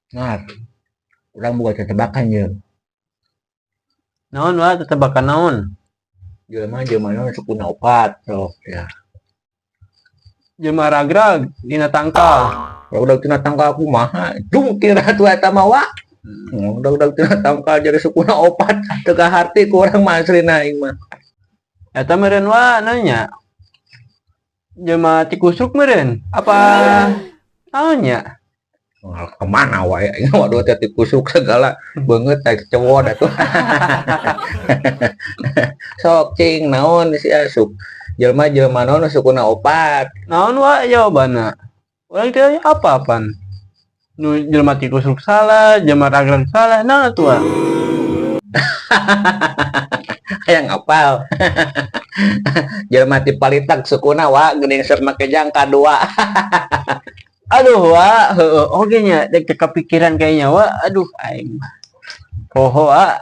Nah, urang boga tetebakan ye. Naon, Wa? Tetebakan naon? Jelema jelema naon sukuna opat, sok ya? Jelema ragrag dina tangkal. Udah tina tangkal kumaha? Jungkir atuh eta mah, Wa. Udah tina tangkal jadi sukuna opat, teu kaharti ku urang mah, aslina aing mah. Eta meureun, Wa, nanya. Jelema tikusruk meureun. Apa naon nya? Wah, kemana wae aing, waduh, teh tikusuk segala beungeut teh cewod atuh. Sok cing, naon sia suk jelema jelema naon sukuna opat? Naon, Wa, jawabanna? Urang teh apa pan? Nu jelema tikusruk salah, jelema ragrag salah, naon atuh, Wa? Hayang apal? Jelema ti palitak sukuna, Wa, geuning sok make jangka dua. Aduh, Wa, heueuh oge nya, dek teu kapikiran kayaknya, Wa. Aduh, aing mah. Poho, Wa.